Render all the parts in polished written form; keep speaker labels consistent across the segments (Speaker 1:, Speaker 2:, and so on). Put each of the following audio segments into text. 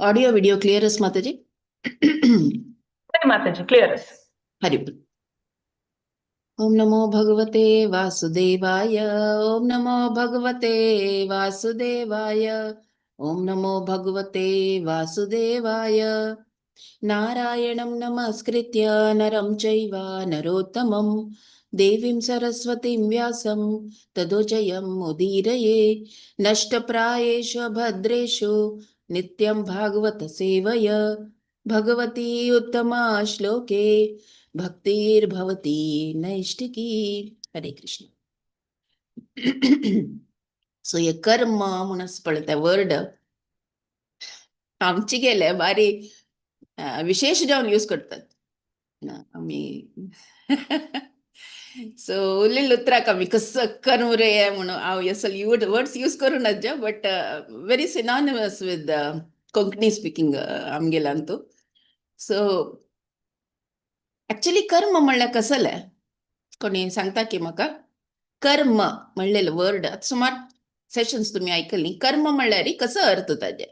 Speaker 1: Audio video clear आस माताजी?
Speaker 2: हय माताजी, क्लियर आसा.
Speaker 1: हरि बोल. ओम नमो भगवते वासुदेवाय. ओम नमो भगवते वासुदेवाय. ओम नमो भगवते वासुदेवाय. नारायणं नमस्कृत्य नरं चैव नरोत्तमं देवीं सरस्वतीं व्यासं ततो जयम् उदीरये. नष्टप्रायेषु अभद्रेषु नित्यं भागवत सेवय भगवती उत्तमा श्लोके भक्तिर्भवती नैष्टिकी. हरे कृष्ण. सो हे कर्म म्हूण आसा पळय, तें वर्ड आमची गेले बारी विशेश जावन यूज करतात आमी. सो उरलेल्या उतराक आमी कसं कर्म रे म्हणून हांव असल वर्ड्स यूज करूं नज, but very synonymous with Konkani speaking आमगेल्यान. सो ऍक्च्युली कर्म म्हणल्यार कसलें, कोणी सांगता की म्हाका? कर्म म्हणलेलं वर्ड आतां सुमार सेशन्स तुमी आयकली. कर्म म्हणल्यार कसो अर्थ ताजे?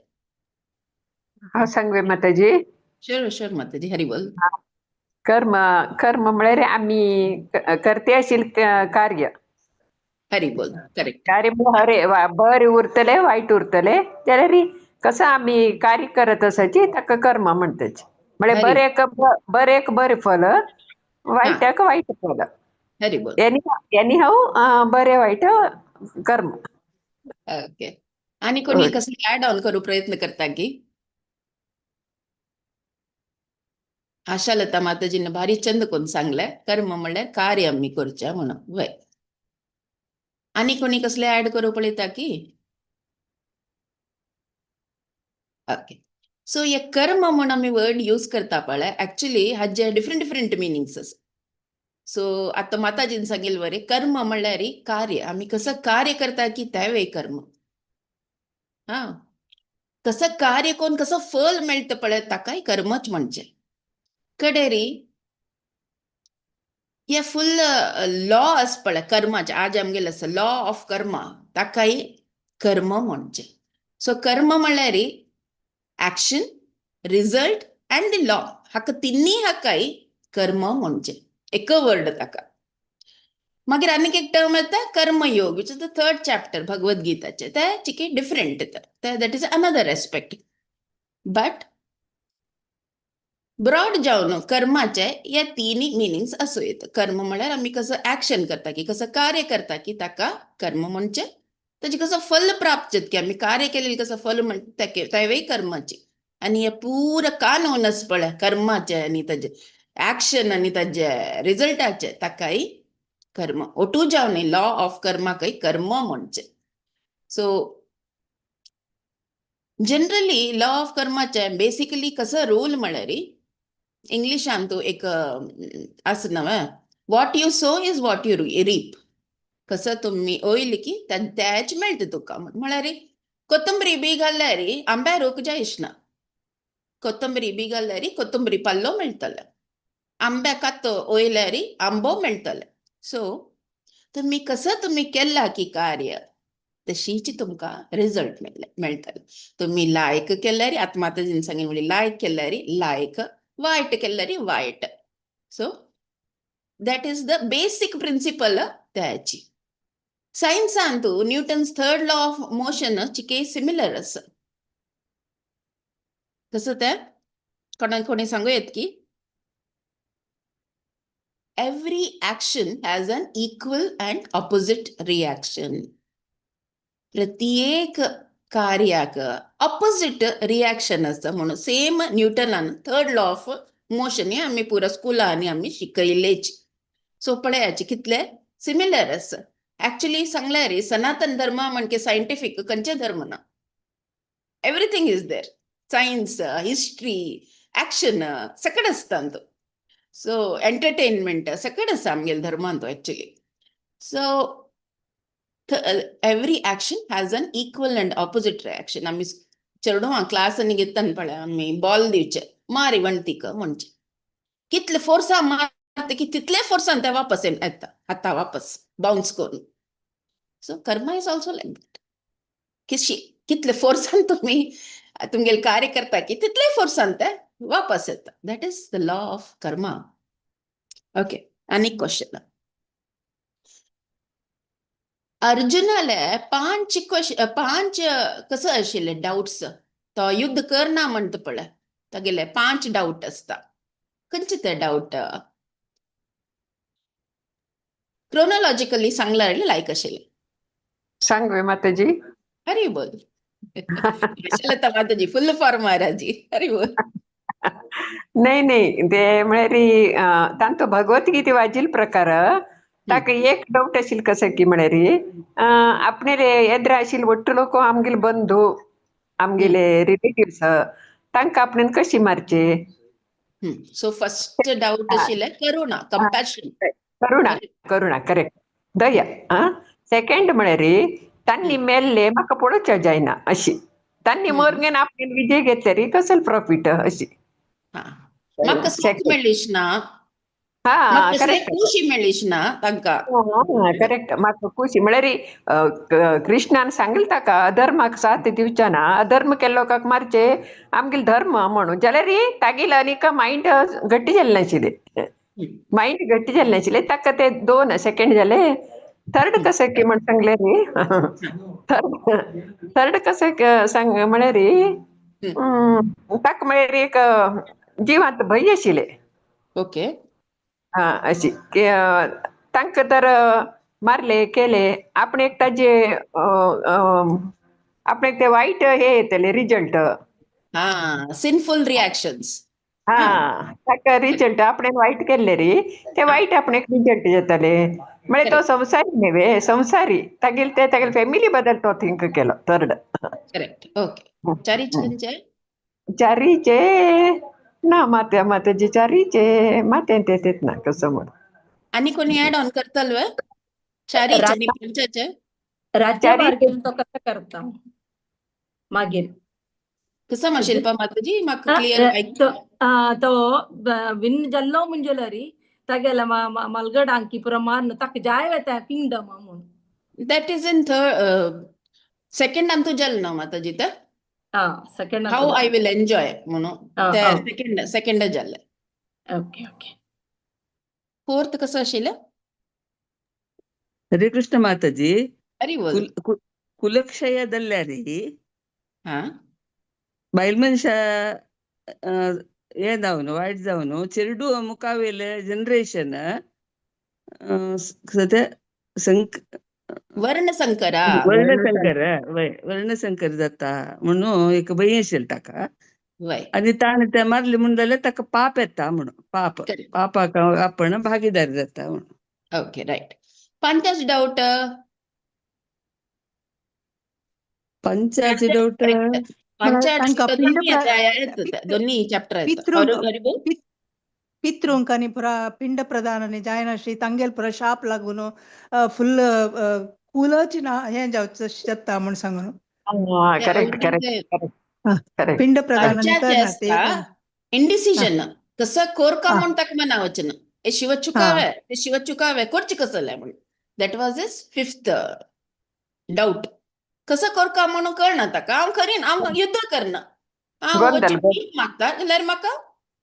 Speaker 3: हांव सांगवे माताजी?
Speaker 1: शुअर शुअर माताजी, हरी बोल.
Speaker 3: कर्म, कर्म म्हळ्यार आमी करते आशिल्लें कार्य.
Speaker 1: हरी बोल, करेक्ट.
Speaker 3: कार्य बरे बरें उरतलें, वायट उरतलें जाल्यार कसं आमी कार्य करत आसाची ताका कर्म म्हणटाची. म्हळ्यार बरेक बरेक बरें फल, वायटाक वायट फल.
Speaker 1: हरी बोल.
Speaker 3: एनी हाव बरें वायट कर्म.
Speaker 1: ओके, आणि कोणी कसले ऍड ऑन करू प्रयत्न करता की? आशालता माताजीने भारी चंद कोण सांगलाय, कर्म म्हणल्यार कार्य आमी करचें म्हणून. वय, आनी कोणी कसले ऍड करू पळयता की? ओके, सो हे कर्म म्हूण आमी वर्ड यूज करता पळय, ऍक्च्युली हाजे डिफरंट डिफरंट मिनिंग्स आसा. सो आतां माताजीन सांगिल्लें बरें, कर्म म्हणल्यार कार्य, आमी कसं कार्य करता की तें कर्म. हा, कसं कार्य कोण कसं फल मेळटा पळय ताकाय कर्मच म्हणचें. कडेरी हे फुल लॉ आसा पळय कर्माचे, आज आमगेले आसा लॉ ऑफ कर्मा, ताकाय कर्म म्हणचें. सो कर्म म्हणल्यार action, result and the law, हाका तिन्ही हाकाय कर्म म्हणचें, एक वर्ड ताका. मागीर आनीक एक टर्म येता कर्मयोग, which is the third chapter Bhagavad गीताचे, ते चिके डिफरंट येता, ते that is another aspect. But broad जावन कर्माचे हे तिन्ही मिनिंग्स आसूं येता. कर्म म्हळ्यार आमी कसं ऍक्शन करता की कसं कार्य करता की ताका कर्म म्हणचें. ताजें कसं फल प्राप्त जाता की आमी कार्य केलेलें कसं फल म्हणटा तेवूय कर्माचें. आनी हे पुरा कानून आसा पळय कर्माचें आनी ताजें ऍक्शन आनी ताजे रिजल्टाचे, ताकाय कर्म ओटू जावन लॉ ऑफ कर्माकय कर्म म्हणचें. सो जनरली लॉ ऑफ कर्माचे बेसिकली कसं रूल म्हळ्यार इंग्लिशान तूं एक आसा न्हय, what you sow is what you reap. कसं तुमी ओयली की तेच मेळटा तुका. म्हळ्यार कोथंबरी बी घाल्यार आंब्या रोक जायच ना, कोथंबरी बी घाल्यार कोथंबरी पाल्लो मेळटले, आंब्या कातो ओयल्यार आंबो मेळटले. सो तुमी कसं तुमी केला की कार्य तशीच तुमकां रिजल्ट मेळटले. तुमी लायक केल्यार, आतां माताजीन सांगिल्लें म्हणल्यार लायक केल्यार लायक, वायट केल्यार वायट. So that is the basic principle त्याची. सायन्सान तूं Newton's third law of motion चिके सिमिलर आसा. कसं तें कोणाक कोणी सांगू येत की? Every action has an equal and opposite reaction. प्रत्येक कार्याक ऑपोजिट रिॲक्शन आसता म्हणून सेम न्यूटनान थर्ड लॉ ऑफ मोशन हे आमी पुरा स्कुलांनी आमी शिकयलेच. सो पळयाचे कितले सिमिलर आसा. ऍक्च्युली सांगल्यार सनातन धर्म म्हणजे सायंटिफीक खंयचे धर्म ना, everything is there, science, history, action सगळें आसता तातूंत. सो एंटरटेनमेंट सगळें आसा आमगेल्या धर्मान actually. So every action has an equal and opposite reaction. आमी चेडवां क्लासांनी घेतान पळय, आमी बॉल दिवचे मारी वणटीक म्हणचे, कितले फोर्सा मारता की तितले फोर्सान ते वापस येता हाता वापस बाउन्स करून. So karma is also like that. कितले फोर्सान तुमी तुमगेले कार्य करता की तितले फोर्सान ते वापस येता. That is the law of karma. Okay, आनीक क्वेश्चन. अर्जुनाले पांच क्वेश्चन, पांच कसं आशिल्ले डाउट्स. तो युद्ध करना म्हणटा पळय, तागेले पांच डाउट आसता. खंयचे ते डाउट क्रोनॉलॉजिकली सांगल्यार लायक आशिल्ले.
Speaker 3: सांग वे माताजी.
Speaker 1: हरी बोल. लता माताजी फुल फॉर्म महाराजी. हरी बोल.
Speaker 3: नाही नाही, ते म्हळ्यार तांचो भगवद्गीते वाजील प्रकार. ताका एक डाउट आशिल्लें कसं की म्हळ्यार आपणेले एद्रा आशिल्ले ಒಟ್ಟು लोक आमगेले बंधू, आमगेले रिलेटिव्स, तांकां आपणेन कशी मारचे.
Speaker 1: सो फर्स्ट डाउट आशिल्लें करुणा, कंपॅशन.
Speaker 3: करुणा, करुणा, करेक्ट, दया. सेकंड म्हळ्यार तांणी मेल्ले म्हाका पळोवच्या जायना अशी, तांणी मरून आपणेन विजय घेतल्यार कसल प्रॉफिट अशी.
Speaker 1: म्हाका सुख मेळीश ना,
Speaker 3: हा करेक्ट,
Speaker 1: खुशी मेळीश ना तांकां.
Speaker 3: करेक्ट, म्हाका खुशी म्हळ्यार कृष्णान सांगले ताका अधर्माक साथ दिवच्या ना, अधर्म केल्लो लोकांक मारचे आमगेले धर्म म्हणून. जाल्यार तागेले आनीक मायंड घट्टी जालें नाशिल्लें, मायंड घट्टी जालें नाशिल्लें ताका. ते दोन सेकंड जाले. थर्ड कसं की म्हण सांगले रे, थर्ड थर्ड कसं सांग म्हळ्यार ताका म्हळ्यार एक जिवांत भंय आशिल्लें.
Speaker 1: ओके.
Speaker 3: हा अशी की तांकां तर मारले केले आपण एक ताजे आपणाक ते वायट हे येतले रिजल्ट.
Speaker 1: हा, सिनफुल रिएक्शन्स.
Speaker 3: हा, ताका रिजल्ट आपणें वायट केल्ले रे, ते वायट आपणाक रिजल्ट जाताले. म्हळ्यार तो संवसारी न्ही, संवसारी तागेले ते तागेले फॅमिली बद्दल तो थिंक केलो थर्ड.
Speaker 1: करेक्ट. ओके, चारीच खंयचे?
Speaker 3: चारीचे ना मात्या माताजी, चारीचे मात्यान ते तेत ना कसं म्हण.
Speaker 1: आनी कोणी ऍड ऑन करतल वे चारीचे आनी पंचाचे?
Speaker 4: राज्यभार घेवन तो कसो करता मागीर.
Speaker 1: कसं मा शिल्पा माताजी, म्हाका क्लियर आयक.
Speaker 4: तो विन जाल्लो म्हणजे तागेले मलगड अंकी पुरो मारून ताका जाय वता किंगडम म्हणून.
Speaker 1: That is in third, second Antu जाल ना माताजी ते.
Speaker 4: Second.
Speaker 1: How I will enjoy म्हणून ते सेकंड, सेकंड जाल्ले.
Speaker 4: Okay okay.
Speaker 1: Fourth कसं आशिल्लें?
Speaker 5: हरे कृष्ण माताजी.
Speaker 1: हरी बोल.
Speaker 5: कुलक्षय जाल्ल्यारी
Speaker 1: हा
Speaker 5: बायल मनशा हें जावन वायट जावन चेरडू मुखावेले जनरेशन ते संक
Speaker 1: वर्णसंकरा.
Speaker 5: वर्णसंकर, वय वर्णसंकर जाता म्हणून एक भंय आशिल्लें ताका.
Speaker 1: वय.
Speaker 5: आनी ताणें ते मारले म्हणून जाल्यार ताका पाप येता म्हणून, पाप पापाक आपण भागीदार जाता म्हणून.
Speaker 1: Okay right. पंचाच डाउट.
Speaker 5: पंचाचे डाउट.
Speaker 1: पंचाच दोन्ही अध्याय येतात, दोन्ही चॅप्टर येतात.
Speaker 6: पितृंक आनी पुरा पिंड प्रदान जायनाशी तांगेल पुरा शाप लागून फुल कुलच ना हें जावचें जाता म्हूण सांगून.
Speaker 3: Correct correct.
Speaker 6: पिंड प्रदान.
Speaker 1: इंडिसिजन कसं कोरका म्हूण ताका मना वचन, हे शिव चुकावे, ते शिव चुकावे करचे कसले म्हणून. That was his fifth doubt. कसं कोरका म्हणून कळना ताका. हांव करीन, हांव युद्ध करना, हांव मागता जाल्यार म्हाका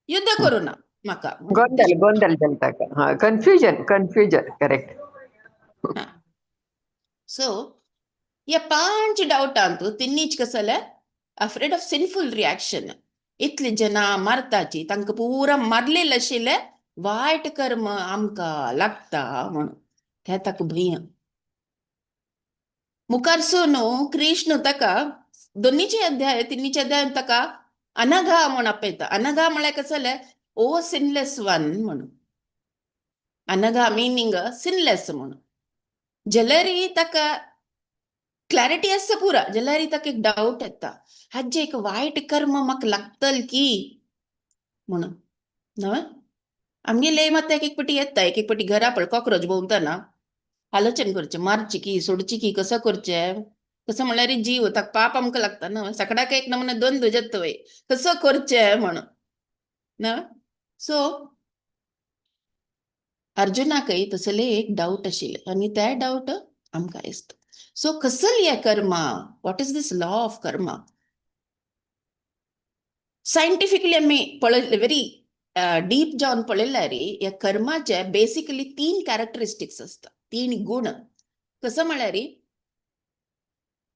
Speaker 1: युद्ध करूं ना म्हाका.
Speaker 3: गोंदल गोंदल जाता ताका, कन्फ्युजन कन्फ्युजन. करेक्ट.
Speaker 1: सो ह्या पांच डाउटांत तिन्हीच कसले अफ्रेड ऑफ सिनफुल रिएक्शन. इतली जनां मारताची, तांकां पुरा मारलेले आशिल्ले, वायट कर्म आमकां लागता म्हणून ते ताका भंय. मुखार न्हू कृष्ण ताका दोन्हीचे अध्याय, तिन्हीचे अध्याय ताका अनघा म्हूण आपयता. अनघा म्हळ्यार कसं जालें? ओ सिनलेस वन म्हणून. अनघा मिनींग सिनलेस म्हणून. जाल्यार ताका क्लॅरिटी आसता पुरा, जाल्यार ताका एक डावट येता, हाजें एक वायट कर्म म्हाका लागतल की म्हणून. न्हय आमगेले मात एक एक पटी येता, एक एक पटी घरा पळय कॉकरोच भोंवतना आलोचन करचें, मारची की सोडची की कसं करचें. कसं म्हणल्यार जीव ताका पाप आमकां लागता न्हय. सकाळाक एक नमुने दोन दुजत वय कसं करचें म्हणून न्हय. सो अर्जुनाकय तसले एक डावट आशिल्ले आनी ते डावट आमकां दिसता. सो कसली हे कर्मा? What is this law of karma? Scientifically आमी पळय, व्हेरी डीप जावन पळयल्यार ह्या कर्माचे बेसिकली तीन कॅरेक्टरिस्टिक्स आसता, तीन गुण. कसं म्हळ्यार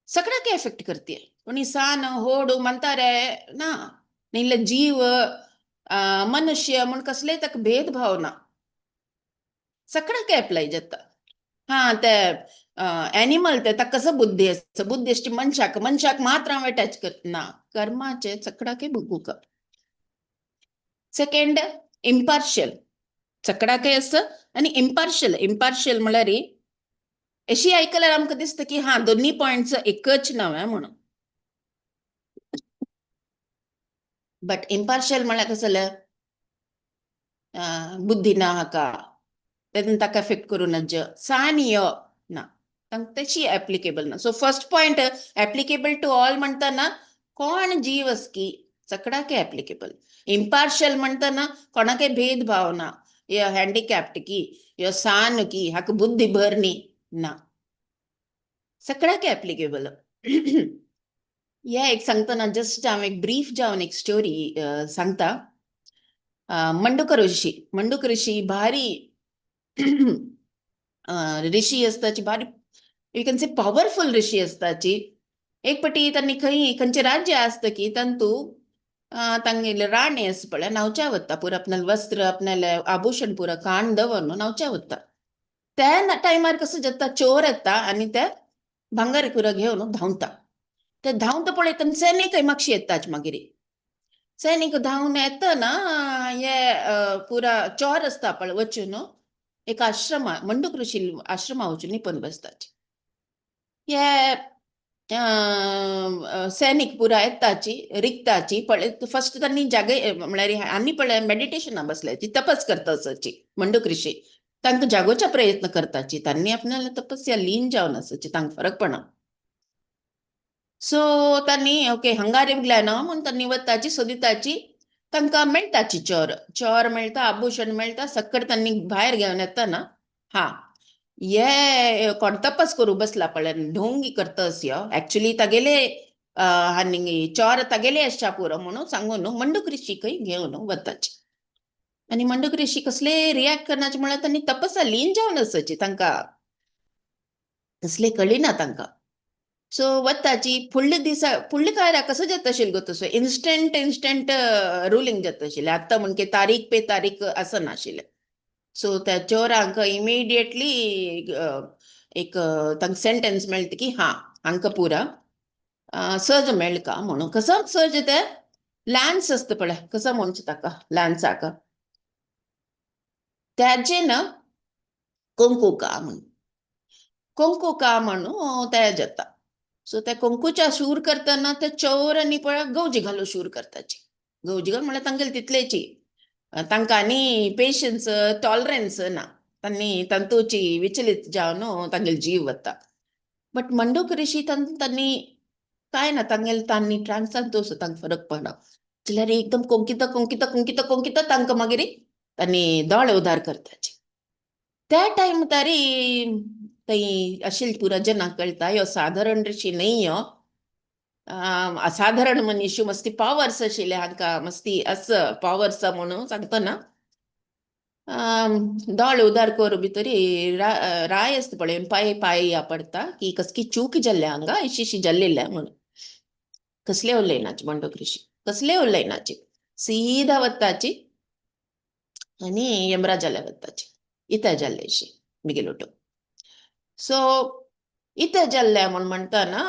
Speaker 1: सगळ्याक एफेक्ट करते. कोणी सान होड म्हणतारे ना, नाहीले जीव मनुष्य म्हूण कसलेय ताका भेदभाव ना, सगळ्याक एप्लाय जाता. हा, ते एनिमल ते ताका कसं बुद्धी आसता, बुद्धी आसची मनशाक, मनशाक मात्र हांव अटॅच करना, कर्माचे सगळ्याक भोगूक. Second, impartial. सगळ्याकय आसता आनी इम्पार्शियल. इम्पार्शियल म्हळ्यार अशी आयकल्यार आमकां दिसता की हा दोन्ही पॉयंट्स एकच नांव म्हणून, बट इम्पार्शियल म्हळ्यार कसं जालें, बुद्धी ना हाका, तेतून ताका एफेक्ट करूं नज, सान यो ना, तांकां तशी एप्लिकेबल ना. So first point applicable to all म्हणटना कोण जीव आसकी सगळ्याक एप्लिकेबल. इम्पार्शियल म्हणटना कोणाकय भेदभाव ना, यो हँडिकॅप्ड की यो सान की हाका बुद्धी भर न्ही ना, सगळ्याक एप्लिकेबल. हे एक सांगतना जस्ट हांव एक ब्रीफ जावन एक स्टोरी सांगता. मंडूक ऋषी, मंडूक ऋषी भारी ऋषी आसताची, भारी you can say powerful ऋषी आसताची. एक पटी तांणी खंय खंयचें राज्य आसता की तांतू तांगेले राणी आसा पळय न्हांवच्या वता, पुरा आपणाले वस्त्र आपणाले आभूषण पुरा काण दवरून न्हांवच्या वता. त्या टायमार कसं जाता, चोर येता आनी ते भांगर पुरा घेवन धांवता. ते धांवता पळयता सैनीक मातशी येताच, मागीर सैनीक धांवन येतना हे पुरा चोर आसता पळय वचून एक आश्रमा, मंडूक ऋषी आश्रमा वचून निपून बसताची. हे सैनीक पुरा येताची रिगताची पळय. फर्स्ट तांणी जागे म्हळ्यार आनी पळय मेडिटेशना बसल्याची, तपस करता आसाची मंडूक ऋषी, तांकां जागोवच्या प्रयत्न करताची. तांणी आपणाले तपस्या लीन जावन आसाची, तांकां फरक पडना. सो तांणी ओके हांगा रिगल्या ना म्हूण तांणी वताची सोदिताची, तांकां मेळटाची चोर, चोर मेळटा, आभूषण मेळटा, सक्कड तांणी भायर घेवन येतना हा हे कोण तपस करूं बसला पळय ढोंगी करता यो, एक्चुली तागेले आनी चोर तागेले आसच्या पुरो म्हणून सांगून मंडूक ऋषीकय घेवन वताची. आनी मंडूक ऋषी कसले रिएक्ट करनाचे म्हळ्यार तांणी तपसा लीन जावन आसाची, तांकां कसले कळिना तांकां. सो वताची फुडल्या दिसा फुडल्या कायरा कसो जाता आशिल्लो गो, तसो इन्स्टंट इन्स्टंट रुलींग जाता आशिल्लें. आतां म्हणजे तारीख पे तारीख आसनाशिल्लें. सो त्या चोरांक इमिडिएटली एक तांकां सेंटेन्स मेळटा की हा हांकां पुरा सज मेळका म्हणून. कसो सज ते लॅन्स आसता पळय, कसो म्हणचें ताका लॅन्साक त्याचे ना कोंकुका म्हणून, कोंकुका म्हणून तयार जाता. सो त्या कोंकूच्या शूर करतना ते चोर आनी पळय गवजी घालून शूर करताची. गवजी घालून म्हळ्यार तांगेले तितलेची तांकां आनी पेशन्स टॉलरन्स ना, तांणी तांतूची विचलीत जावन तांगेले जीव वता. बट मंडूक ऋषी तांणी काय ना, तांगेले तांणी ट्रान्सान तसो तांकां फरक पडना जाल्यार एकदम कोंकिता कोंकिता कोंकिता कोंकिता तांकां मागीर तांणी दोळे उदार करताची. त्या टायम तारी थंय आशिल्ले पुरा जनाक कळटा ह्यो साधारण ऋषी न्हय, ह्यो असाधारण मनीस, मस्ती पावर्स आशिल्ले हांकां, मस्ती असं पावर्स म्हणून सांगतना दोळे उदार करू भितरी राय आसता पळय पांय पांय पडटा की कसकी चूक जाल्ल्या हांगा अशी जाल्लेल्या म्हणून. कसले उलयनाची मंडूक ऋषी, कसले उलयनाची, सीधा वताची आनी यमराजाल्या वताची इथे जाल्ले अशी मिगेलोटो. सो इथे जाल्ले म्हूण म्हणटना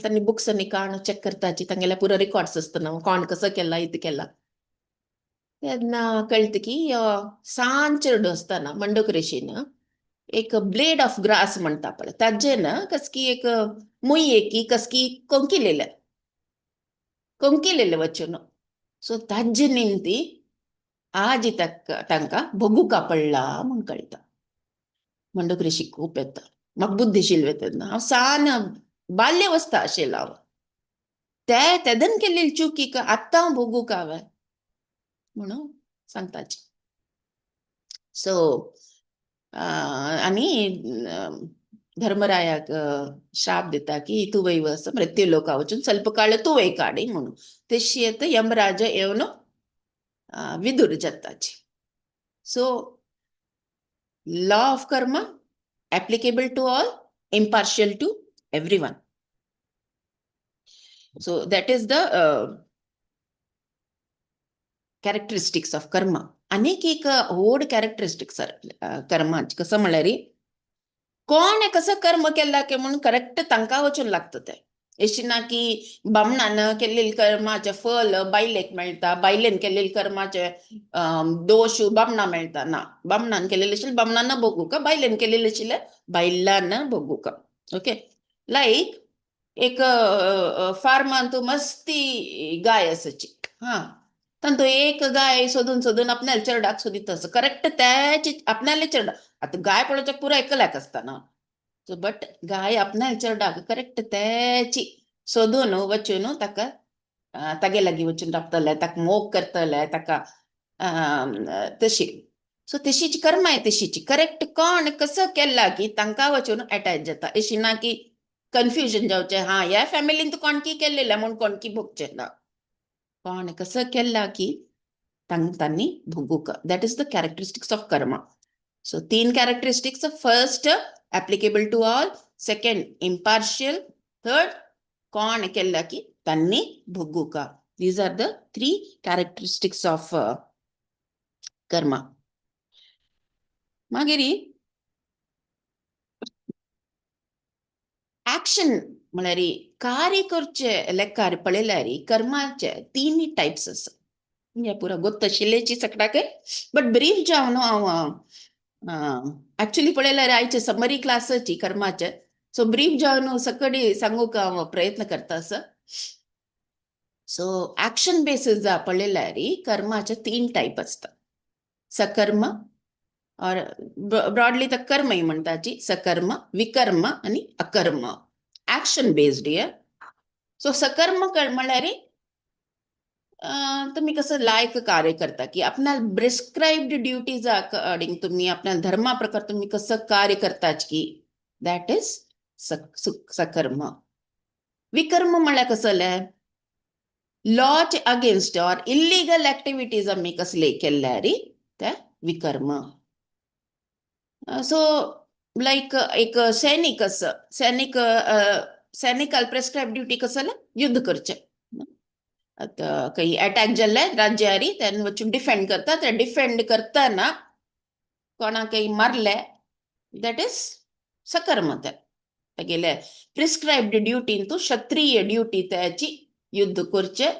Speaker 1: तांणी बुक्स आनी काण चॅक करताची, तांगेले पुरो रिकॉर्ड्स आसतना कोण कसो केला इतें केला. तेन्ना कळटा की सान चेडूं आसतना मंडूक ऋषीन एक ब्लेड ऑफ ग्रास म्हणटा पळय ताजें ना कसकी एक मुयेकी कसकी कोंकिलेल्या कोंकिलेले वचून. सो ताजे निमती आजी तांकां भोगूका पडला म्हूण कळटा. मंडूक ऋषी खूब येता, म्हाका बुद्धिशील तेन्ना हांव सान बाल्यवस्था आशिल्लो हांव, ते तेदन केल्ली चुकीक आतां हांव भोगूक हांवें म्हणून सांगताची. सो आनी धर्मरायाक श्राप दिता की तूं वय वस मृत्यू लोका वचून स्वल्प काळ तूं वय काडी म्हणून. तशी येता यमराज येवन Vidur जाताची. So law of karma applicable to all, impartial to everyone. So that is the characteristics of karma. अनेक एक व्हड कॅरेक्टरिस्टिक्स कर्माचे. कसं म्हळ्यार कोण कसं कर्म केला की म्हणून करेक्ट तांकां वचून लागता तें. अशें ना की बामणान केल्लेले कर्माचें फल बायलेक मेळटा, बायलेन केल्लेले कर्माचे दोश बामणा मेळटा. ना, बामणान केलेले आशिल्लें बामणान भोगूका, बायलेन केलेले आशिल्लें बायलान भोगूका. ओके, लायक एक फार्मान तूं मस्ती गाय आसाची, हा, तांतू एक गाय सोदून सोदून आपणाल्या चेरडाक सोदीत आसा, करेक्ट त्याची आपणाले चेरडा. आतां गाय पळोवच्याक पुरो एकल्याक आसता ना, सो बट गाय आपणाल्या चेरडाक करेक्ट त्याची सोदून वचून ताका तागे लागीं वचून रावतले, ताका मोग करतले, ताका तशी. सो तशीच कर्माय तशीची, करेक्ट कोण कसो केला की तांकां वचून एटॅच जाता. अशी ना की कन्फ्युजन जावचें, हा ह्या फॅमिलीन तूं कोणकी केल्लें म्हूण कोणकी भोगचें ना. कोण कसं केला की तांनी भोगूक. That is the characteristics of karma. So तीन characteristics. First, applicable to all. Second, impartial. Third, कोण केला की तांनी भोगूका. These are the three characteristics of karma. मागीर ऍक्शन म्हळ्यार कार्य करचे लेखार पळयल्यार कर्माचे तीन टायप्स आसा. म्हणजे पुरा गोत्त आशिल्ल्याची सगळ्याक, बट ब्रीफ जावन हांव ऍक्च्युली पळयल्यार आयचे समरी क्लासाची कर्माचे, सो ब्रीफ जावन सकडी सांगूंक हांव प्रयत्न करता आसा. सो ऍक्शन बेसीस जा पळयल्यार कर्माचे तीन टायप आसता. सकर्म, और ब्रॉडली तर कर्मय म्हणटाची, सकर्म, विकर्म आनी अकर्म. ऍक्शन बेस्ड हे. सो सकर्म म्हळ्यार तुम्ही कसं लायक कार्य करता की आपणाला प्रिस्क्राइब्ड ड्युटीज अकॉर्डिंग तुम्ही आपल्या धर्मा प्रकार तुम्ही कसं कार्य करतात की that is सकर्म. विकर्म म्हळ्यार कसं लॉचे अगेन्स्ट ऑर इल्लीगल ऍक्टिव्हिटीज आमी कसले केल्यार ते विकर्म. सो लायक एक सैनिक आसा, सैनिक सैनिकाल प्रेस्क्रायब ड्युटी कसं युद्ध करचें. आतां काही अटॅक जाल्ले राज्यारी तेन्ना वचून डिफेंड करता, ते डिफेंड करतना कोणाकय मारले that is सकर्म. ते तागेले प्रिस्क्रायब्ड ड्युटीन तूं क्षत्रीय ड्युटी त्याची युद्ध करचें,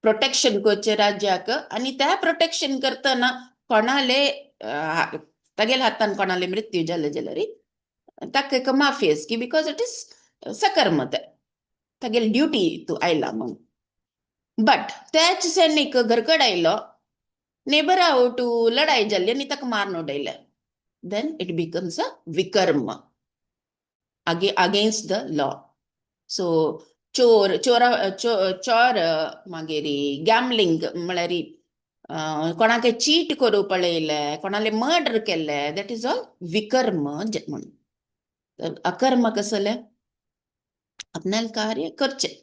Speaker 1: प्रोटेक्शन करचें राज्याक, आनी त्या प्रोटेक्शन करतना कोणाले तागेल्या हातान कोणाले मृत्यू जाले जाल्यार ताका एक माफी आसा की because it is सकर्म, ते तागेली ड्युटी तूं आयला म्हणून. बट त्याच सैनीक घरकड आयलो, नेबरा ओटू लढाई जाल्ली आनी ताका मारून उडयलें, then it becomes a vikarma against the law. So चोर, चोरा, चोर, मागीर गॅमलिंग म्हळ्यार कोणाक चीट करूं पळयलें, कोणाले मर्डर केल्ले, that is all विकर्म म्हणून. अकर्म कसलें आपणाले कार्य करचें.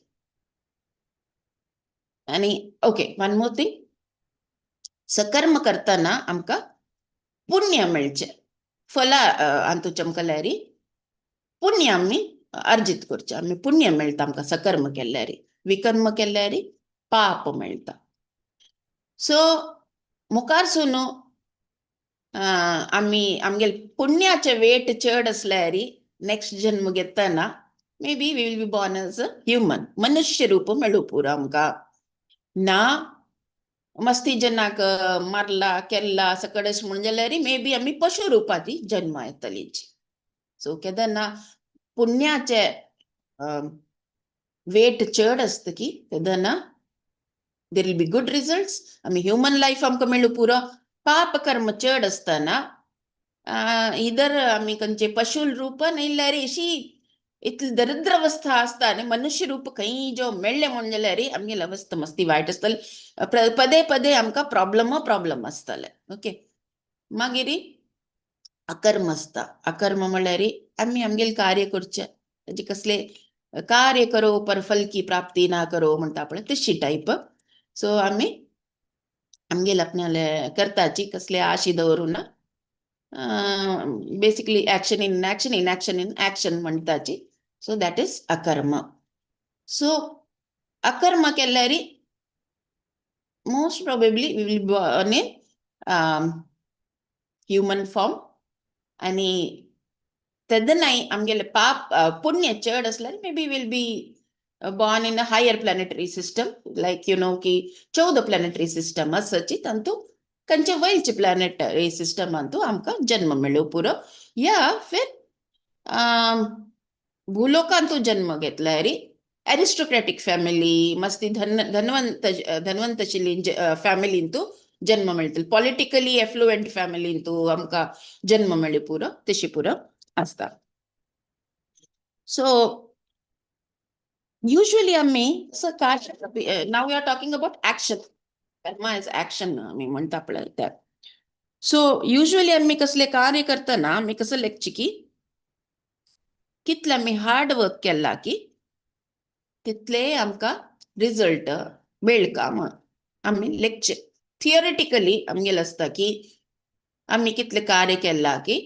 Speaker 1: आनी ओके, वन मोर थिंग, सकर्म करतना आमकां पुण्य मेळचें, फला हातूंत चमकल्यार पुण्य आमी अर्जित करचें, आमी पुण्य मेळटा आमकां सकर्म केल्यार. विकर्म केल्यार पाप मेळटा. सो मुखार सून आमी आमगेले पुण्याचे वेट चड आसल्यार नेक्स्ट जन्म घेतना maybe we will be born as a human, मनुष्य रूप मेळूं पुरो आमकां. ना मस्ती जनाक मारला केल्ला सकडेच म्हणून जाल्यार मे बी आमी पशु रुपाची जन्म येतली. सो केन्ना पुण्याचे वेट चड आसता की तेन्ना there will be good results, आमी ह्युमन लायफ आमकां मेळूं पुरो. पाप कर्म चड आसतना इधर आमी खंयचे पशु रूपान येयल्यार अशी इतली दरिद्र अवस्था आसता आनी मनुष्य रूप खंय जो मेळ्ळें म्हणून जाल्यार आमगेली अवस्था मस्ती वायट आसतली, पदे पदे आमकां प्रॉब्लम प्रॉब्लम आसतले. ओके, मागीर अकर्म आसता. अकर्म म्हणल्यार आमी आमगेलें कार्य करचें, म्हणजे कसले कार्य करो पर फल की प्राप्ती ना करो म्हणटा पळय तशी टायप. सो आमी आमगेले आपणाले करताची कसले आशी दवरून ना, basically action in action in action in action म्हणटाची. So that is akarma. So akarma केल्यार most probably we will born in human form. आणि तेन्नाय आमगेले पाप पुण्य चड आसल्यार maybe will be born in a higher planetary system, like you know की 14 planetary system आसाची, तांतू खंयचे वयलचे प्लॅनेटरी सिस्टमांतू आमकां जन्म मेळ्ळो पुरो. या फिर भूलोकांतू जन्म घेतल्यार एरिस्टोक्रॅटीक फॅमिली, मस्ती धनवंत धनवंत आशिल्ली फॅमिलींतू जन्म मेळटलो, पॉलिटिकली एफ्लुएंट फॅमिलींतू आमकां जन्म मेळ्ळो पुरो, तशी पुरो आसता. सो युजली आमी now we are talking about action, karma is action आमी म्हणटा पळय त्या. सो युजली आमी कसले कार्य करतना आमी कसं लेखचे की कितले आमी हार्ड वर्क केला की तितले आमकां रिजल्ट मेळका म्हण आमी लेखचे. थियोरिटिकली आमगेलें आसता की आमी कितले कार्य केलां की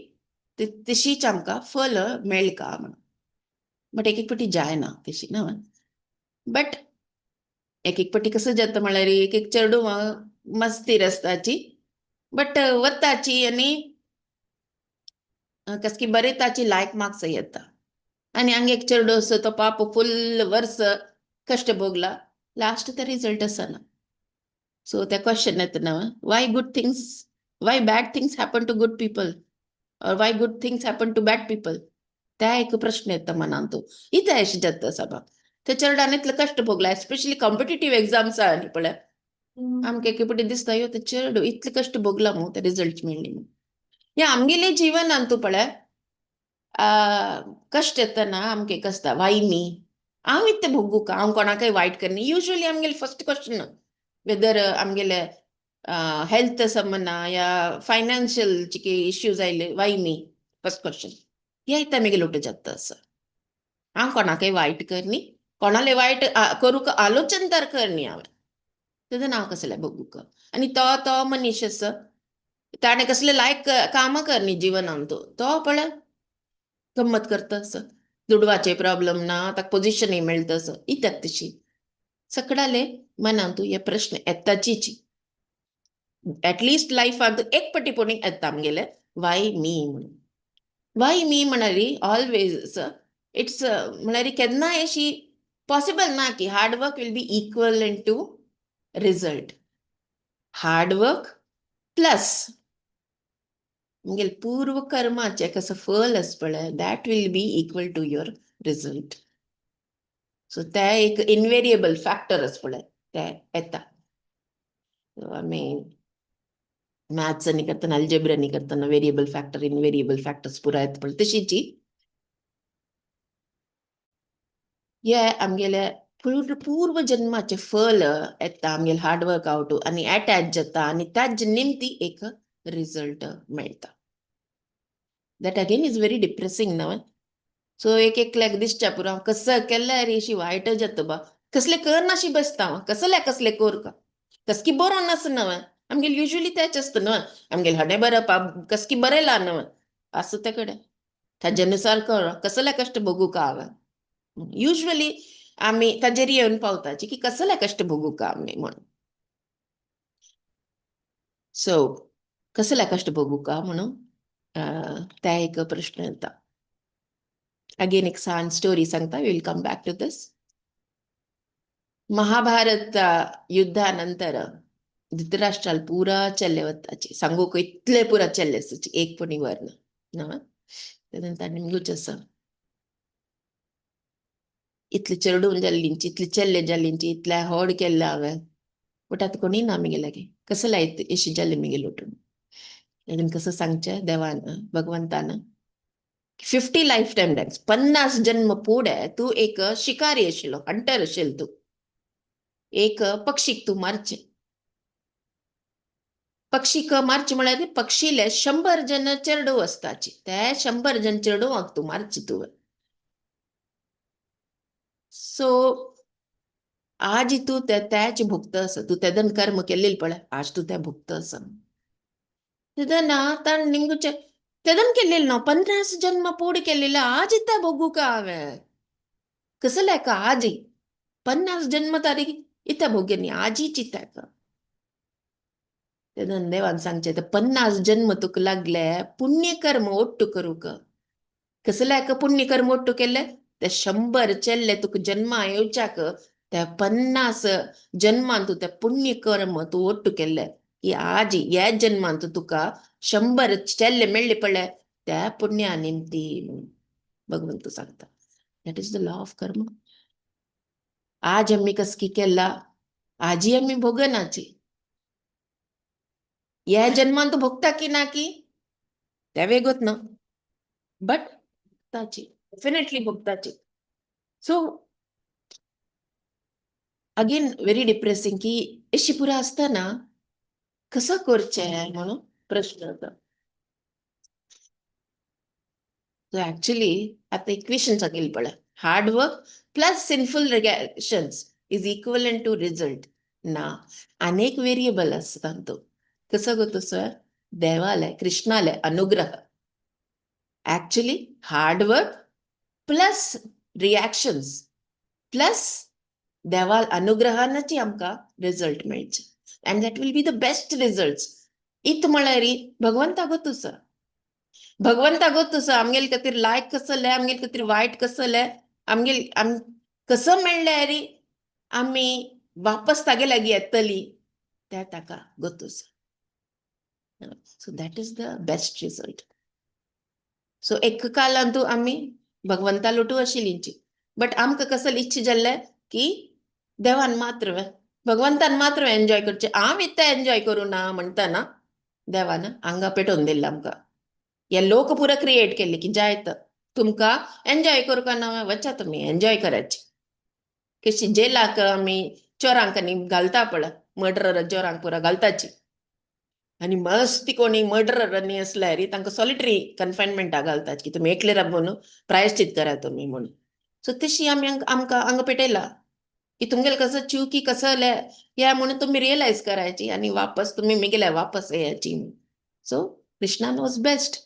Speaker 1: तशीच आमकां फल मेळका म्हणून. बट एक एक फावटी जायना तशी न्हू. बट एक एक फावटी कसं जाता म्हळ्यार एक एक चेडूं मस्तीर आसताची, बट वताची आनी कसकी बरें ताची लायक मार्क्स येता. आनी हांगा एक चेडो आसा तो पाप फुल वर्स कश्ट भोगला, लास्ट ते रिजल्ट आसना. सो ते क्वेश्चन येता ना, why good things, why bad things happen to good people or why good things happen to bad people, त्या एक प्रश्न येता मनांत. इतें अशें जाता साबा त्या चेरडान इतले कश्ट भोगला, एस्पेशली कॉम्पिटेटीव एग्जाम्स आहा न्ही पळय, आमकां एक फावटी दिसता यो ते चेडू इतले कश्ट भोगला मू ते रिजल्ट मेळ्ळी म्हूण. ह्या आमगेले जिवनान तूं पळय कश्ट येतना आमकां एक आसता वाय मी, हांव इतलें भोगू का, हांव कोणाकय वायट करनी. युजली आमगेले फर्स्ट क्वेश्चन वेदर आमगेले हेल्थ संबंदा या फायनान्शियल कितें इश्यूज आयले, वाय मी फर्स्ट क्वेश्चन ह्या इतलें आमगेले उठ जाता आसा. हांव कोणाकय वायट करनी, कोणाले वायट करूंक आलोचन तर करनी हांवें, तेन्ना हांव कसलें भोगूक. आनी तो तो मनीस आसा ताणें कसलें लायक कामां करनी जिवनान, तो तो पळय गम्मत करता आसा, दुडवाचे प्रॉब्लम ना, ताका पोजिशनय मेळटा आसा, इत्याक तशी सकडाले मनांतू हे प्रश्न येताचीच. एटलिस्ट लायफांत एक पटी पुणी येता आमगेले वाय मी म्हणून. वाय मी म्हणाली ऑलवेज it's म्हळ्यार केन्नाय अशी पॉसिबल ना की hard work will be equal to result. Hard work plus आमगेले पूर्व कर्माचें कसं फल आसा पळय, that will be equal to your result. So ते एक इनवेरिएबल फॅक्टर आसा पळय, ते येता. आमी मॅथ्स आनी करतना, अल्जेब्रा आनी करतना वेरिएबल फॅक्टर इनवेरिएबल फॅक्टर्स पुराय येता पळय, तशीच हे आमगेले पूर्व जन्माचें फल येता, आमगेले हार्ड वर्क आवट आनी एटॅच जाता आनी ताजे निमती एक रिजल्ट मेळटा. That again is very depressing न्हय. सो एक एकल्याक दिसच्या पुरो हांव कसं केल्यार अशी वायट जाता बा, कसलें करनाशी बसता हांव, कसले कसले कोरका कसकी बरो नासता न्हय. आमगेले युजली तेच आसता न्हय, आमगेले हडें बरप कसकी बरयला न्हय आसूं ते कडेन ताजे अनुसार कर, कसले कश्ट भोगू का हांवें. युजली आमी ताजेर येवन पावताची की कसले कश्ट भोगू का आमी म्हणून. सो कसले कश्ट भोगू का म्हणून त्या एक प्रश्न येता. अगेन एक सान स्टोरी सांगता, we will come back to this. Mahabharata युद्धानंतर धृतराष्ट्राल पुरा चल्ले वताचे, सांगूक इतले पुरा चल्ले आसाचे, एक पुणी वर ना. तेन्ना निमगूच आसा इतले चेडून जाल्लींची, इतले चल्ले जाल्लींची, इतले होड केल्ले हांवें, बट आतां कोणी ना मिगे लागीं, कसं लायत अशी जाल्ले मिगे लोटून. तेणें कसं सांगचें देवान भगवंतान, 50 लायफ टायम डायम्स 50 जन्म फुडें तूं एक शिकारी आशिल्लो, हंटर आशिल्लो तूं, एक पक्षीक तूं मारचें, पक्षीक मारचे म्हळ्यार पक्षीले 100 जण चेडू आसताची, ते 100 जण चेडवांक तूं मारची तुवें. सो आज तूं तेच भोगता आसा, तूं तेदन कर्म केल्लें पळय, आज तूं तें भोगता आसा. तेदन ताण निमगुचे तेदन केल्लें ना, 50 जन्म पूर्ण केल्लें, आज इत्ता भोगू का हांवें? कसलें का आज 50 जन्म तारीख इत्ता भोगे न्ही, आजी चिंता. तेदन देवान सांगचें ते 50 जन्म तुका लागले पुण्यकर्म ओट्टू करूंक. कसलें का पुण्यकर्म ओट्टू केल्लें? ते 100 चेल्ले तुका जन्मा येवच्याक त्या 50 जन्मान तूं ते पुण्यकर्म तूं ओट्टू केल्ले की आज ह्या जन्मान तूं तुका 100 चेल्ले मेळ्ळे पळय त्या पुण्या निमती भगवंत सांगता. That is the law of karma. आज आमी कसकी केला, आजी आमी भोगनाची. ह्या जन्मान तूं भोगता की ना की त्या वेगोत ना, बट भोगताची, डेफिनेटली भोगताची. सो अगेन व्हेरी डिप्रेसिंग की अशी पुरा आसतना कसं करचें म्हणून प्रश्न येता. सो ऍक्च्युली आतां इक्वेशन सांगिल्लें पळय, hard work plus sinful reactions is equivalent to result. ना, अनेक वेरिएबल आसता तो. कसो गो तसो? देवाले कृष्णाले अनुग्रह. Actually hard work plus reactions plus देवाल अनुग्रहानच आमकां रिजल्ट मेळचे, and that will be the best result. इत म्हळ्यार भगवंता गोत आसा, भगवंता गोत आसा आमगेले खातीर लायक कसलें, आमगेले खातीर वायट कसलें, आमगेल आम कसो मेळ्ळ्यार आमी वापस तागे लागीं येतली त्या ताका गोत आसा. So that is the best result. So एक कालांतू आमी भगवंता लोटू आशिल्लींची, बट आमकां कसल इच्छा जाल्लें की देवान मात्र भगवंतान मात्र एन्जॉय करचें, हांव इतलें एन्जॉय करूं ना म्हणटा ना, देवान आंगा पेटोवन दिल्लें आमकां. हे लोक पुरो क्रिएट केल्ले की जायत तुमकां एन्जॉय करूंक ना, वचा तुमी एन्जॉय करायची. कशी जेलाक आमी चोरांक आनी घालता पळय, मर्डरर चोरांक पुरो घालताची, आनी मस्ती कोणी मर्डरर आनी आसल्यार तांकां सॉलिटरी कन्फायनमेंटा घालतात की तुमी एकले राब म्हणून प्रायश्चित करा तुमी म्हणून. सो तशी आमी आमकां हांगा पेटयला की तुमगेले कसो चुकी कसो या म्हणून तुमी रियलायज करायची आनी वापस तुमी मिगेल्या वापस येयाची. So Krishna knows best.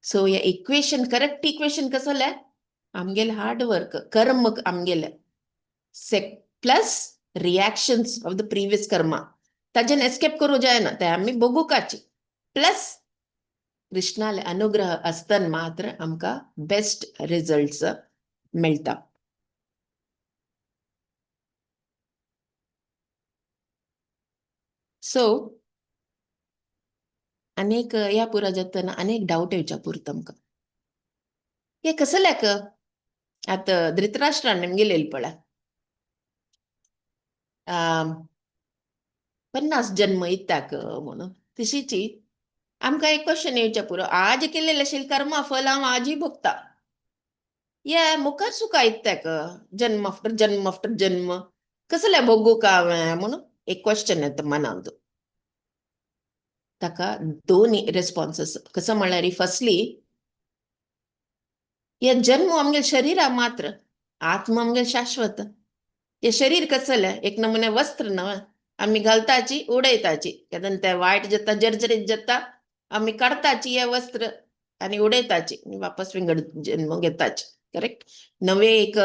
Speaker 1: So हे इक्वेशन करेक्ट इक्वेशन कसलें? आमगेलें हार्ड वर्क कर्म आमगेलें plus reactions of the previous karma, Tajen escape करूं जायना, ते आमी भोगुकाची. प्लस कृष्णाले अनुग्रह आसतना मात्र आमकां बेस्ट रिजल्ट्स मेळटा. सो अनेक ह्या पुरा जातना अनेक डावट येवच्या पुरता आमकां. हे कसल्याक आतां धृतराष्ट्रान निमगेलेली पळय 50 जन्म इत्ताक म्हणून, तशीची आमकां एक क्वेश्चन येवच्या पुरो, आज केल्लें आशिल्लें कर्मा फल हांव आजूय भोगता, ये मुखार सुखा इत्ताक जन्म आफ्टर जन्म आफ्टर जन्म कसलें भोगू का हांवें म्हणून एक क्वेश्चन येता मनांत. ताका दोन रिस्पॉन्सेस. कसो म्हळ्यार फर्स्टली हे जन्म आमगेले शरीरा मात्र, आत्मा आमगेले शाश्वत. हे शरीर कसलें? एक नमुने वस्त्र न्हय, आमी घालताची उडयताची, केन्ना ते वायट जाता जर्जरीत जाता, आमी काडताची हे वस्त्र आनी उडयताची आनी वापस विंगड जन्म घेताची. करेक्ट? नवे एक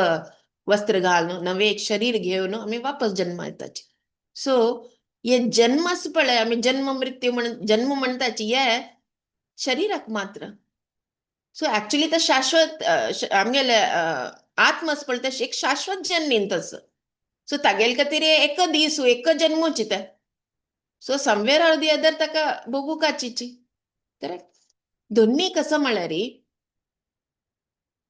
Speaker 1: वस्त्र घालून नवे एक शरीर घेवन आमी वापस जन्म येताची. सो हे जन्म आसा पळय, आमी जन्म मृत्यू म्हण जन्म म्हणटाची, हे शरीराक मात्र. सो ऍक्च्युली ते शाश्वत आमगेले आत्मा आसा पळय ते एक शाश्वत जन्मीन तसो. सो तागेले खातीर एक दीस एक जन्मूच ते. So somewhere or the other ताका भोगुकाचीची. करेक्ट? दोन्ही कसं म्हळ्यार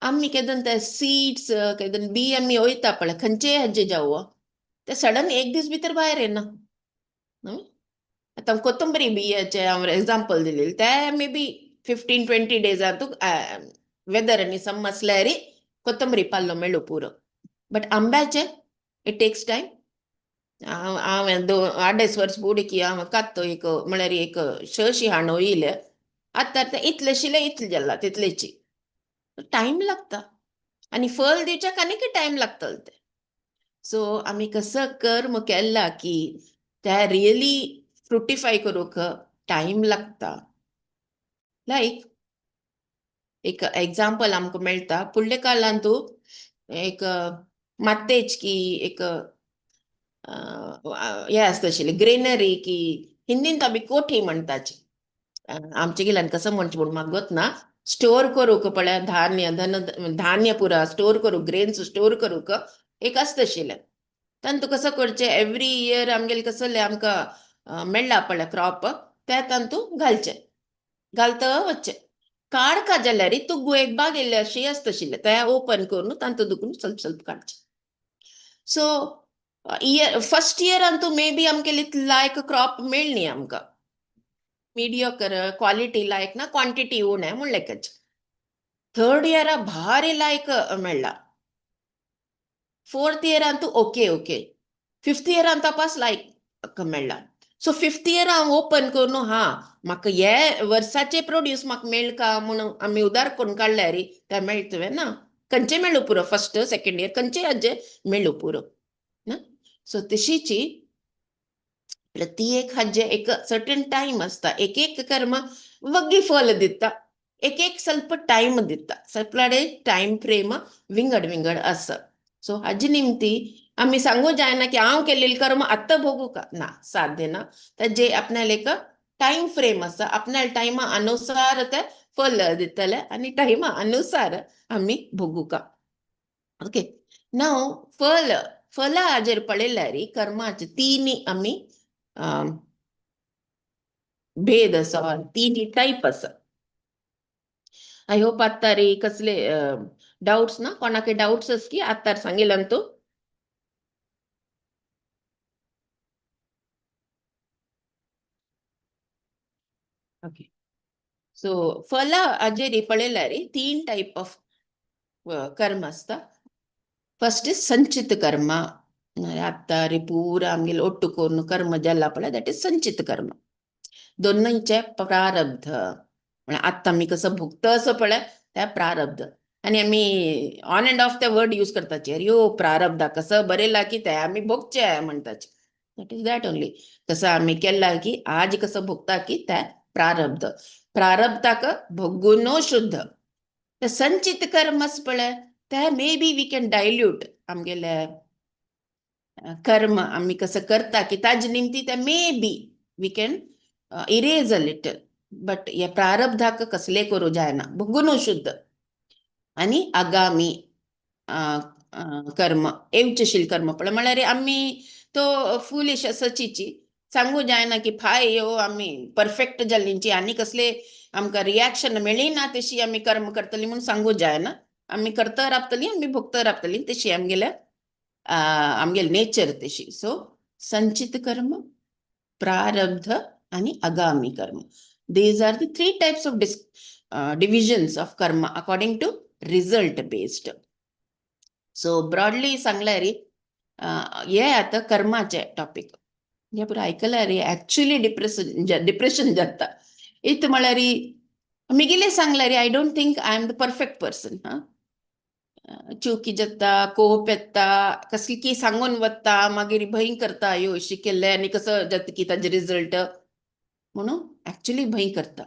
Speaker 1: आमी केदन ते सीड्स केदन बी आमी वयता पळय खंयचेय हाजे जावं, ते सडन एक दीस भितर भायर येना. आतां कोथंबरी बियाचें हांव एग्जाम्पल दिलेलें, ते मे बी 15-20 डेजान तुका वेदर आनी सम आसल्यार कोथंबरी पाल्लो मेळू पुरो. बट आंब्याचें it takes time. हांव हांवें 2-2.5 वर्स बुडकी हांव कात्तो एक म्हळ्यार एक शशी हांडो येयले आतां तें इतलेशिले इतलें जाला तितलेची टायम लागता आनी फल दिवच्याक आनीक टायम लागतलो तें. सो आमी कसो कर्म केला की त्या रियली फ्रुटिफाय करूंक टायम लागता. लायक एक एग्जाम्पल आमकां मेळटा फुडल्या काळांत एक मात्तेच की एक हें आसता आशिल्लें ग्रेनरी की हिंदीन आमी कोठी म्हणटाची. आमचे गेल्यान कसो म्हणचें म्हूण म्हाका गोत ना. स्टोर करूंक पळय धान्य धन धान्य पुरा स्टोर करूंक ग्रेन्स स्टोर करूंक एक आसता आशिल्लें. तांतू कसो करचें एवरी इयर आमगेलें कसलें आमकां मेळ्ळा पळय क्रॉप ते तांतू घालचें घालता वचचें काडका जाल्यार तूं एक बाग येयल्ले अशी आसता आशिल्लें ते ओपन करून तांतू दुखून स्वल्प स्वल्प काडचें. सो इयर फर्स्ट इयरान तूं मे बी आमगेली लायक क्रॉप मेळ्ळी आमकां मीडियोकर क्वालिटी लायक ना क्वांटिटी उणें म्हूण लेखच. थर्ड इयरा भारी लायक मेळ्ळा. फोर्थ इयरान तूं ओके ओके फिफ्थ इयरान तपास लायक मेळ्ळा. सो फिफ्थ इयर हांव ओपन करून हा म्हाका हे वर्साचे प्रोड्यूस म्हाका मेळका म्हूण आमी उदार करून काडल्यार ते मेळटलें ना खंयचे मेळू पुरो फर्स्ट सेकेंड इयर खंयचे हाजे मेळू पुरो ना. सो तशीची प्रत्येक हाजे एक सर्टन टायम आसता. एक एक कर्म वग्गी फल दिता एक एक स्वल्प टायम दिता सगळे टायम फ्रेम विंगड विंगड आसा. सो हाजे निमती आमी सांगू जायना की हांव केल्लें कर्म आत्तां भोगू का ना साध्य ना. जे आपणाले एक टायम फ्रेम आसा आपणाल्या टायमा अनुसार ते फल दितले आनी टायमा अनुसार आमी भोगू का. ओके नाव फल फला हाजेर पळयल्यार कर्माचे तीन आमी भेद आसा तीन टायप आसा. I hope आत्तां रे कसले डाउट्स ना कोणाके डाउट्स आस की आत्तार सांगिल्ल्यान तूं. ओके सो फला हाजेर पळयल्यार तीन टायप ऑफ कर्म आसता. फर्स्ट is संचित कर्म. आत्तां रे पुरा आमगेले ಒಟ್ಟು करून कर्म जाला पळय that is संचित कर्म. दोनूंचे प्रारब्ध म्हळ्यार आत्तां आमी कसो भोगता असो पळय त्या प्रारब्ध. आनी आमी ऑन एंड ऑफ ते वर्ड यूज करताचे अरे यो प्रारब्धा कसो बरयला की ते आमी भोगचे म्हणटाचे. That is that only. कसं आमी केला की आज कसं भोगता की त्या प्रारब्ध प्रारब्धाक भोगूनो शुद्ध. ते संचित कर्म पळय ते may be we can dilute आमगेले कर्म आमी कसं करता की ताजे निमती ते may be we can erase a little but हे प्रारब्धाक कसले करूं जायना भोगूनो शुद्ध. आनी आगामी कर्म येवचेशील कर्म पळय म्हळ्यार आमी तो फुलिश आसाची सांगू जायना की फाय यो आमी परफेक्ट जाल्लींची आनी कसले आमकां रिएक्शन मेळ्ळी ना तशी आमी कर्म करतली म्हूण सांगू जायना. आमी करता राबतली आमी भोगता राबतली तशी आमगेल्या आमगेले नेचर तशी. सो संचित कर्म प्रारब्ध आनी आगामी कर्म these are the three types of divisions of karma according to result based. So broadly सांगल्यार हे आतां कर्माचे टॉपीक हे पुरो आयकल्यार एक्चुअली डिप्रेशन डिप्रेशन जाता. इत म्हळ्यार मिगेले सांगल्यार I don't think I am the perfect person. हा चुकी जाता कोप येता कसली की सांगून वता मागीर भंय करता अयो अशी केल्लें आनी कसो जाता की ताजे रिजल्ट म्हणून एक्चुअली भंय करता.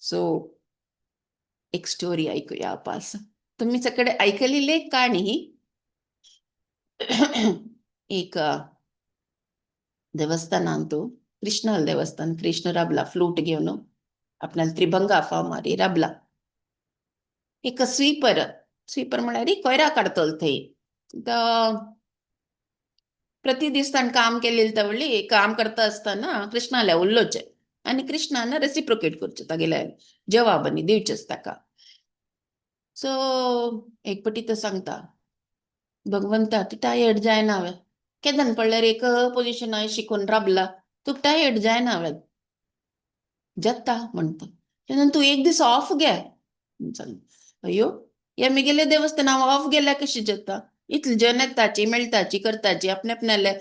Speaker 1: सो एक स्टोरी ऐकूया आपास. तुम्ही सगळे ऐकलेली काणी ही. एक देवस्थानांत कृष्णाल देवस्थान कृष्ण राबला फ्लूट घेवन आपणाला त्रिभंगा फाव मारी राबला. एक स्वीपर स्वीपर म्हळ्यार कोयरा काडतलो थंय प्रति दीस ताणें काम केलेलें तवळी काम करता आसतना कृष्णाल्या उल्लोचें आनी कृष्णान रेसिप्रोकेट करचें तागेल्या जवाब आनी दिवचेच ताका. सो एक पटी तो सांगता भगवंता तूं टायर्ड जायना हांवें केदन पडल्यार एक पोजिशन शिकून राबला तुका टायर्ड जायना हांवें जाता म्हणटा तेन्ना तूं एक दीस ऑफ घे. अयो हे मिगेले देवस्थान हांव ऑफ गेल्यार कशी जाता इतले जन येताची मेळटाची करताची आपणे आपणाले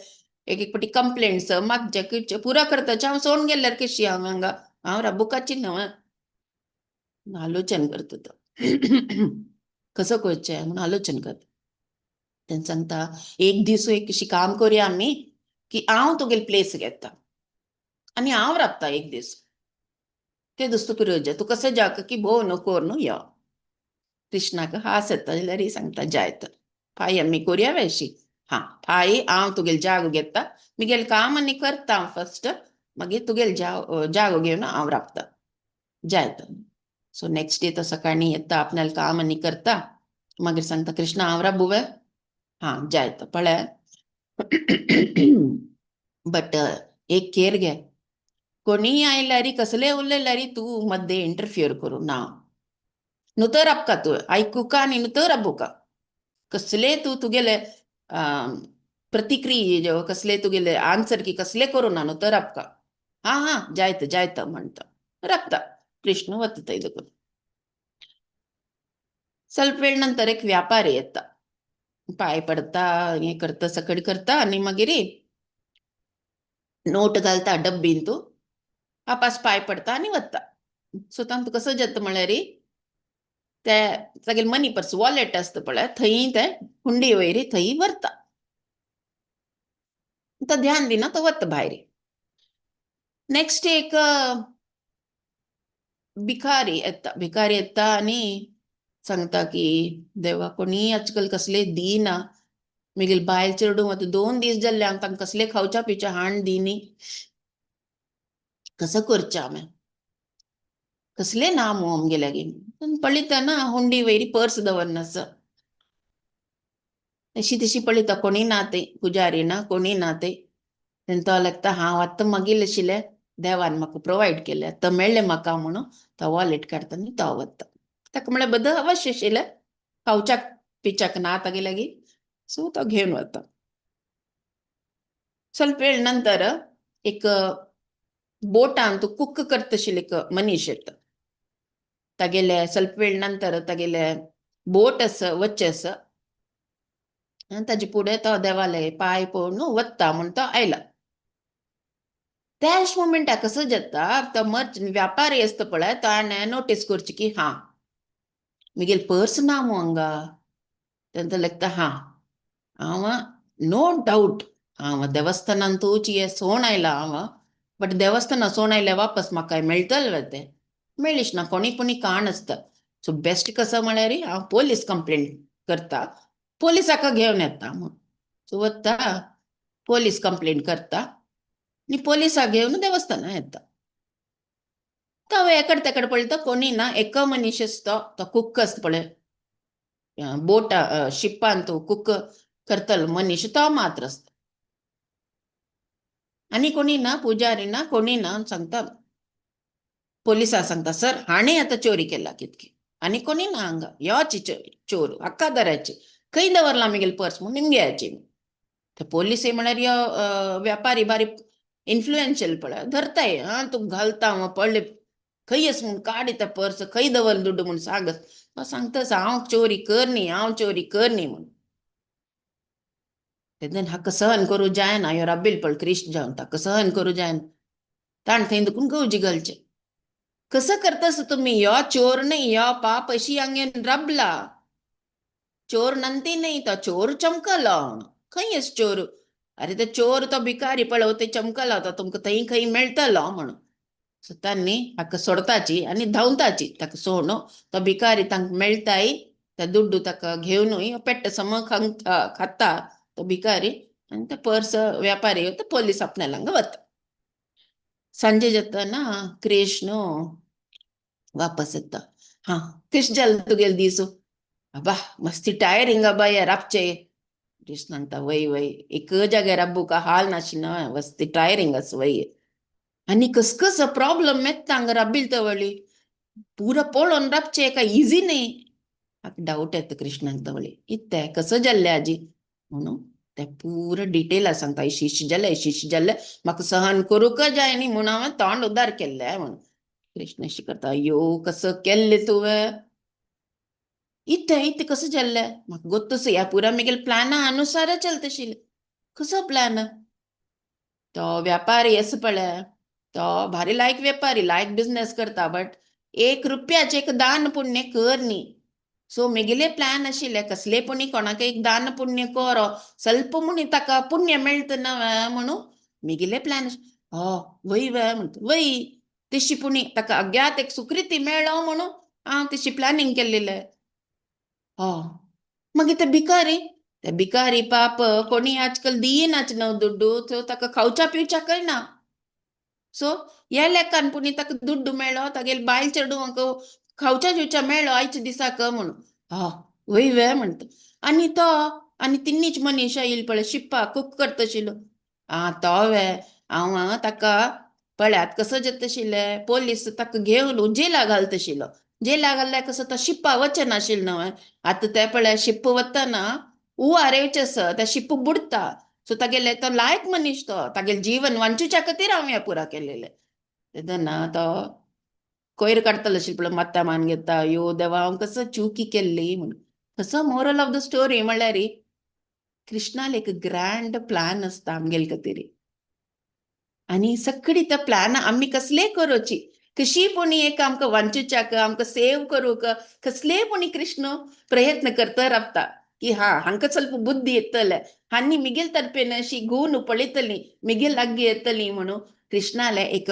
Speaker 1: एक एक पटी कंप्लेंट्स मागचे किचे पुरा करताचे हांव सोडून गेल्यार कशी हांव हांगा हांव राबुकाची न्हय आलोचन करता तो कसं करचें म्हणून आलोचन करता. तेन्ना सांगता एक दीस एक अशी काम करूया आमी की हांव तुगेली प्लेस घेता आनी हांव राबता एक दीस, ते दीस तुका रजा, तूं कसं जाका की भोव नको न्हू यो. कृष्णाक हास येता जाल्यार सांगता जाय तर फाय आमी करूया अशी. हां फाय हांव तुगेले जागो घेता, मिगेलें काम आनी करता हांव फर्स्ट, मागीर तुगेले जागो घेवन हांव राबता जाय तर. सो नेक्स्ट डे तो सकाळीं येता आपणालें काम आनी करता, मागीर सांगता कृष्णा हांव राबू वे. हां जाय तर पळय बट एक केर घे, कोणीय आयल्यार कसले उलयल्यार तूं मद्दे इंटरफियर करूं ना, न्हू तर राबका तूं आयकुका आनी न्हू तर राबुका, कसले तूं तुगेले प्रतिक्रिया कसले तुगेले आन्सर की कसले करूं ना, न्हू तर राबका. हां हां जायत जायत म्हणटा राबता. कृष्ण वता थंय देखून. ಸ್ವಲ್ಪ वेळ नंतर एक व्यापारी येता, पांय पडता हें करता सकड करता आनी मागीर नोट घालता डब्बीन तूं आपस पांय पडता आनी वता. सो तांकां कसो जाता म्हळ्यार ते तागेले मनी पर्स वॉलेट आसता पळय थंय ते हुंडी वयर थंय व्हरता, तो ध्यान दिना तो वता भायर. नेक्स्ट एक भिकारी येता, भिकारी येता आनी सांगता की देवा कोणी आजकाल कसले दिना, मागीर बायल चेडूं आतां 2 दीस जाल्ले हांव तांकां कसले खावच्या पिवच्या हाण दिनी, कसं करचें हांवें, कसले ना मू आमगे लागीं. पळयता ना हुंडी वयर पर्स दवरना आसा, अशी तशी पळयता कोणी ना ते पुजारी ना कोणी ना ते. तेन्ना तो लागता हांव आतां मागीर आशिल्लें देवान म्हाका प्रोवायड केलें आतां मेळ्ळें म्हाका म्हणून तो वॉलेट काडटा आनी तो वता. ताका म्हळ्यार बद अवश्य आशिल्लें खावच्याक पिवच्याक ना तागे लागीं, सो तो घेवन वता. ಸ್ವಲ್ಪ वेळ नंतर एक बोटान तूं कुक करता आशिल्ले एक मनीस येता, तागेले ಸ್ವಲ್ಪ वेळ नंतर तागेले बोट आसा वच्चें आसा आनी ताजे फुडें तो देवाले पांय पळोवन वता म्हूण तो आयला. त्याच मोमेंटाक कसो जाता तो मर्च व्यापारी आसता पळय ताणें नोटीस करची की हां मिगेल पर्स ना मू हांगा. तेन्ना लागता हां हांव नो डावट हांव देवस्थानान तूं सोण आयला हांव, बट देवस्थाना सोण आयल्या वापस म्हाका मेळटलें तें मेळीश ना, कोणी कोणी काण आसता. सो बेस्ट कसो म्हळ्यार हांव पोलीस कंप्लेंट करता, पोलिसाक घेवन येता म्हूण. सो वता पोलीस कंप्लेंट करता आनी पोलिसाक घेवन देवस्थाना येता. तो एकड तेकड पळयता कोणी ना, एक मनीस आसता तो कुक आसता पळय बोटा शिपान तो कुक करतलो मनीस तो मात्र आसता आनी कोणी ना, पुजारी ना कोणी ना. सांगता पोलिसां सांगता सर हाणें आतां चोरी केला कितकी आनी कोणी ना हांगा, योची चोर हाका धरायची, खंय दवरला आमगेले पर्स म्हूण निमगे याची. ते पोलीस म्हळ्यार यो व्यापारी बारी इन्फ्लुएन्शियल पळय धरताय, आं तूं घालता हांव पळय खंय आसा म्हूण काड ते पर्स, खंय दवर दुड्डू म्हूण सांग. तो सांगता हांव चोरी कर न्ही, हांव चोरी कर न्ही म्हूण. तेन्ना हाका सहन करूं जायना, ह्यो राबील पळ कृष्ण जावन ताका सहन करूं जायना, ताणें थंय दुखून गवजी घालचें. कसं करतास तुम्ही, यो चोर नाही यो पाप अशी हांगेन राबला, चोर नंती नाही तो चोर चमकलो, खंय आसा चोर, अरे ते चोर तो भिकारी पळय ते चमकलो तो तुमकां थंय खंय मेळटलो म्हणून. सो तांणी हाका सोडताची आनी धांवताची ताका सोडून तो भिकारी तांकां मेळटाय, ते दुड्डू ताका घेवनूय पेट्टा सम खाता तो भिकारी आनी ते पर्स व्यापारी तो पोलीस आपणाल्या हांगा वता. सांजे जाता कृष्ण वापस येता, हां कशें जालें तुगेलें दीस, आबा मस्ती टायरिंग आबा या राबचे. कृष्ण सांगता वय वय एक जाग्यार राबूका हाल नाशिल्लो वस्ती टायरिंग आसा वय, आनी कस कस प्रॉब्लम येता हांगा राबील तवळी पुरो पळोवन राबचें काय इजी न्ही. हाका डावट येता कृष्णाक तवळी इत्तें कसं जाल्लें आजी म्हणून ते पुरो डिटेला सांगता, अशी अशी जालें अशी अशी जालें म्हाका सहन करूंक जाय न्ही म्हणून हांवें तोंड उदार केल्लें म्हणून. कृष्ण अशी करता अयो कसं केल्लें तुवें, इत्तें इत्तें कसं जाल्लें म्हाका गोत्तूच ह्या पुरा म्हगेल्या प्लॅना अनुसारच चलता आशिल्लें. कसो प्लॅन, तो व्यापारी आसा पळय, तो भारी लायक व्यापारी, लायक बिजनेस करता, बट 1 रुपयाचें एक दान पुण्य कर न्ही. सो मेगेले प्लॅन आशिल्ले कसले पुणी कोणाक एक दान पुण्य करो, स्वल्प म्हूण ताका पुण्य मेळटा ना म्हणून मेगेले प्लॅन. हो वय वे म्हणटा, वय तेशी पुणी ताका अज्ञात एक सुकृती मेळ्ळो म्हणून हांव तेशी प्लॅनिंग केल्लें. हो मागीर ते भिकारी, ते भिकारी पाप कोणी आजकाल दिनाच न्हू दुड्डू, सो ताका खावच्या पिवच्या कळना. सो ह्या लेखान पुणी ताका दुड्डू मेळ्ळो, तागेले बायल चेडूंक खावच्या जिवच्या मेळ्ळो आयच्या दिसाक म्हणून. हा वय वे म्हणटा. आनी तो आनी तिन्नीच मनीस येयल पळय शिप्पा कूक करताशिल्लो. आं तो वे हांव ताका पळयात कसो जाताशिल्लें, पोलीस ताका घेवन जेला घालताशिल्लो. जेला घाल्ल्यार कसो तो शिप्पा वचनाशिल्लो न्हय. आतां ते पळय शिप्प वतना हुंवार येवचें आसा, त्या शिप्प बुडटा. सो तागेले तो लायक मनीस, तो तागेलें जीवन वांचूच्या खातीर हांव हें पुरा केलेलें. तेन्ना तो कोयर काडटलो आशिल्लो पळय, मात्ता मान घेता, यो देवा हांव कसो चुकी केल्ली म्हणून. कसो मोरल ऑफ the story म्हणल्यार कृष्णाल एक ग्रँड प्लॅन आसता आमगेले खातीर, आनी सगळी त्या प्लॅन आमी कसले करोची, कशी पुणी एक आमकां वांचूच्याक, आमकां सेव करूंक कसले पुणी कृष्ण प्रयत्न करता रावता की हा हांकां ಸ್ವಲ್ಪ बुद्धी येतले आनी मिगेल तर्फेन अशी गुण पळयतली, मिगेल लागीं येतली म्हणून कृष्णाले एक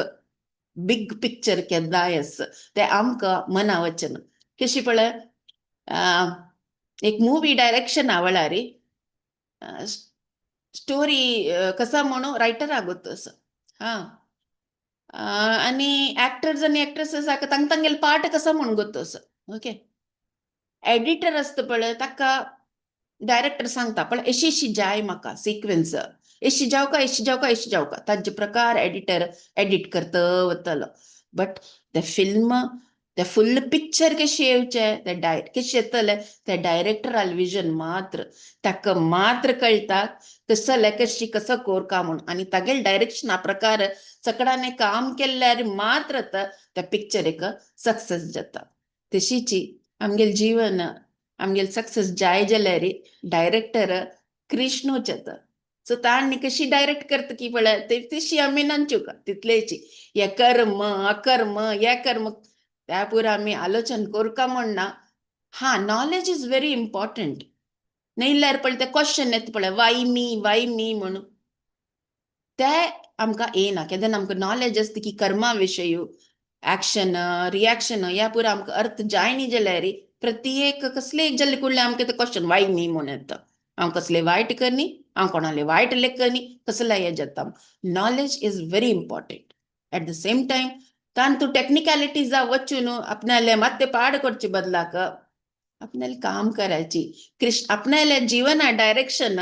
Speaker 1: बिग पिक्चर केदाय आसा ते आमकां मना वचना. कशी पळय एक मुवी डायरेक्शन आवळारी स्टोरी कसा म्हणून रायटर आगोत असं. हां आनी ऍक्टर्स आनी एक्ट्रेसेस तांकां तांगेले पार्ट कसा म्हूण गोत्तो असो. ओके, एडिटर आसता पळय ताका डायरेक्टर सांगता पळय एशी एशी जाय म्हाका सिक्वेन्स, एशी जावका एशी जावका एशी जावका, तांचे प्रकार एडिटर एडिट करता वतलो. बट ते फिल्म ते फुल पिक्चर कशें येवचें, ते कशें येतलें ते डायरेक्टराल विजन मात्र ताका मात्र कळटा कसले कशी कसो कोरका म्हूण, आनी तागेले डायरेक्शना प्रकार सगळ्यांनी काम केल्यार मात्र त्या पिक्चर एक सक्सेस जाता. तशीची आमगेले जीवन आमगेले सक्सेस जाय जाल्यार डायरेक्टर कृष्णूच येता. सो तांणी कशी डायरेक्ट करता की पळय तशी आमी नाचूका तितलेची हे कर्म अकर्म हे कर्म त्या पुरा आमी आलोचन करका म्हणना. हा, नॉलेज is very important. नायल्यार पळय ते क्वेश्चन येता पळय वाय मी वाय मी म्हणून, ते आमकां येना. केन्ना आमकां नॉलेज आसता की कर्मा विशय एक्शन रिएक्शन ह्या पुरा आमकां अर्थ जाय न्ही जाल्यार प्रत्येक कसले एक जाल्ले कुडले आमकां ते क्वेश्चन वाय मी म्हूण येता. हांव कसले वायट करनी, हांव कोणाले वायट लेखनी, कसले हें जाता. Knowledge is very important. At the same time तांतू टेक्निकॅलिटीजा वचून आपणाले मात्ते पाड करचे बदलाक आपणाले काम करायची, कृष्ण आपणाले जीवना डायरेक्शन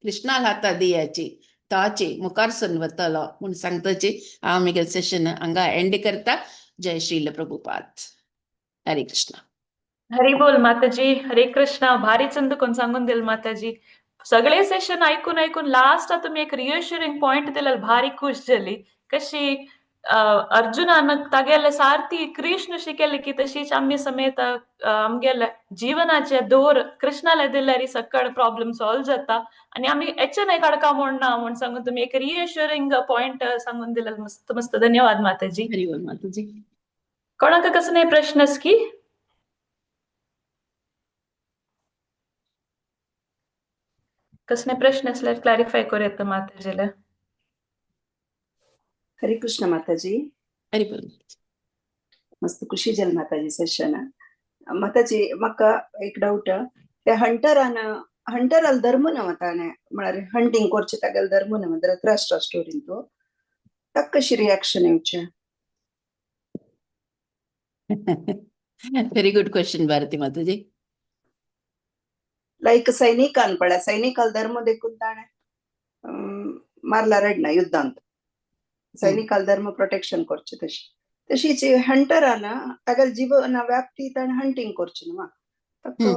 Speaker 1: कृष्णाल हाता दियाची ताची मुखार सन वतलो म्हूण सांगताची. हांव म्हगेलें सेशन हांगा एंड करता. जय श्रील प्रभुपाद. हरे कृष्णा.
Speaker 2: हरी बोल माताजी. हरे कृष्णा. भारी चंद कोण सांगून दिल माताजी. सगळे सेशन ऐकून ऐकून लास्ट तुम्ही एक रिअश्युरिंग पॉइंट दिलं, भारी खुश झाली. कशी अर्जुनान तागेले सारथी कृष्ण शिकेले की तशीच आम्ही समेत आमगेले जीवनाचे दोर कृष्णाला दिल्यार सगळे प्रॉब्लेम सॉल्व जाता आणि आम्ही एचे नाही काडका म्हणना म्हूण सांगून तुम्ही एक रिअश्युरिंग पॉइंट सांगून दिलं. मस्त मस्त धन्यवाद माताजी.
Speaker 1: हरी बोल माताजी.
Speaker 2: कोणाक कसं नाही प्रश्न की? कसले प्रश्न असल्यार क्लॅरिफाय करूं येता माताजीला.
Speaker 7: हरे कृष्ण माताजी.
Speaker 1: हरी बोल.
Speaker 7: मस्त खुशी जाली माताजी सेशन. माताजी म्हाका एक डावट, त्या हंटरान हंटराल धर्म न्हू ताणें म्हळ्यार हंटींग करचें तागेलो धर्म न्हू धृतराष्ट्रा स्टोरीन तो ताका कशी रिएक्शन येवचें?
Speaker 1: व्हेरी गुड क्वेश्चन भारती माताजी.
Speaker 7: लायक सैनिकान पळय सैनिकाल धर्म देखून ताणें मारला रडना युद्धांत, सैनिकाल धर्म प्रोटेक्शन करचें. तशी तशीच हंटरान तागेले जीवन व्याप्ती ताणें हंटींग करचें न्हू ताका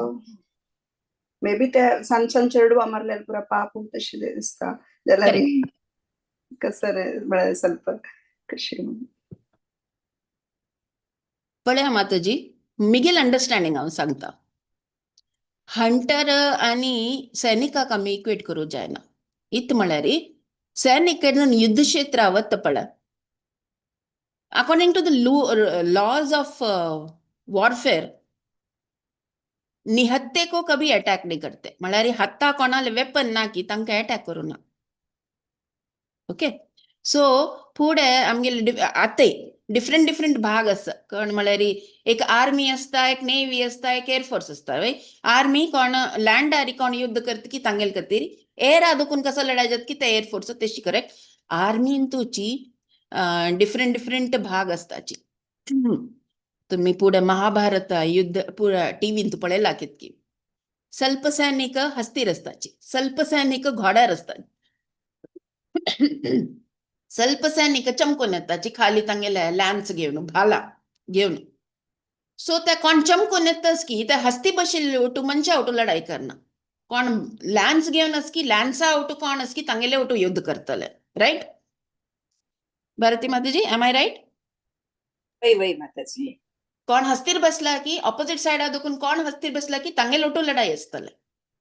Speaker 7: मे बी ते सान सान चेडवा मारलेले पुरा पाप तशें दिसता जाल्यार कसं म्हळ्यार ಸ್ವಲ್ಪ कशी
Speaker 1: पळया माताजी, मिगेल अंडरस्टँडिंग हांव सांगता. हंटर आनी सैनिकाक आमी इक्वेट करूं जायना. इत म्हळ्यार सैनिक युद्ध क्षेत्र वत पळ, according to the laws of warfare, निहत्ते को कभी अटॅक नाही करते. म्हळ्यार हत्ता कोणाले वेपन ना की तांकां अटॅक करूं ना. ओके, सो फुडें आमगेले आतां डिफरंट डिफरंट भाग आसा. कोण म्हळ्यार एक आर्मी आसता, एक नेवी आसता, एक एअरफोर्स आसता. वय, आर्मी कोण लँडारी कोण युद्ध करता की तांगेले खातीर, एअरा दुखून कसो लढाय जाता की ते एअरफोर्स, तशी करेक्ट. आर्मीन तुची डिफरंट डिफरंट भाग आसताची. तुम्ही पुढे महाभारत युद्ध पुरा टीव्हींत पळयला कितकी ಸ್ವಲ್ಪ सैनिक हस्तीर असताची, ಸ್ವಲ್ಪ सैनिक घोड्यार असतात, ಸ್ವಲ್ಪ सैनिक चमकून येताची खाली तांगेले लॅन्स घेवन, भाला घेवन. सो त्या कोण चमकून येताच की त्या हस्ती बशिल्ले ओटू मनशा ओटू लढाई करना, कोण लॅन्स घेवन आस की लॅन्सा ओटू कोण आस की तांगेले ओटू युद्ध करतले. राईट भारती माताजी, एम I right?
Speaker 7: वय वय माताजी.
Speaker 1: कोण हस्तीर बसला की ऑपोजिट सायडा दुखून कोण हस्तीर बसला की तांगेले ओटू लढाई आसतले.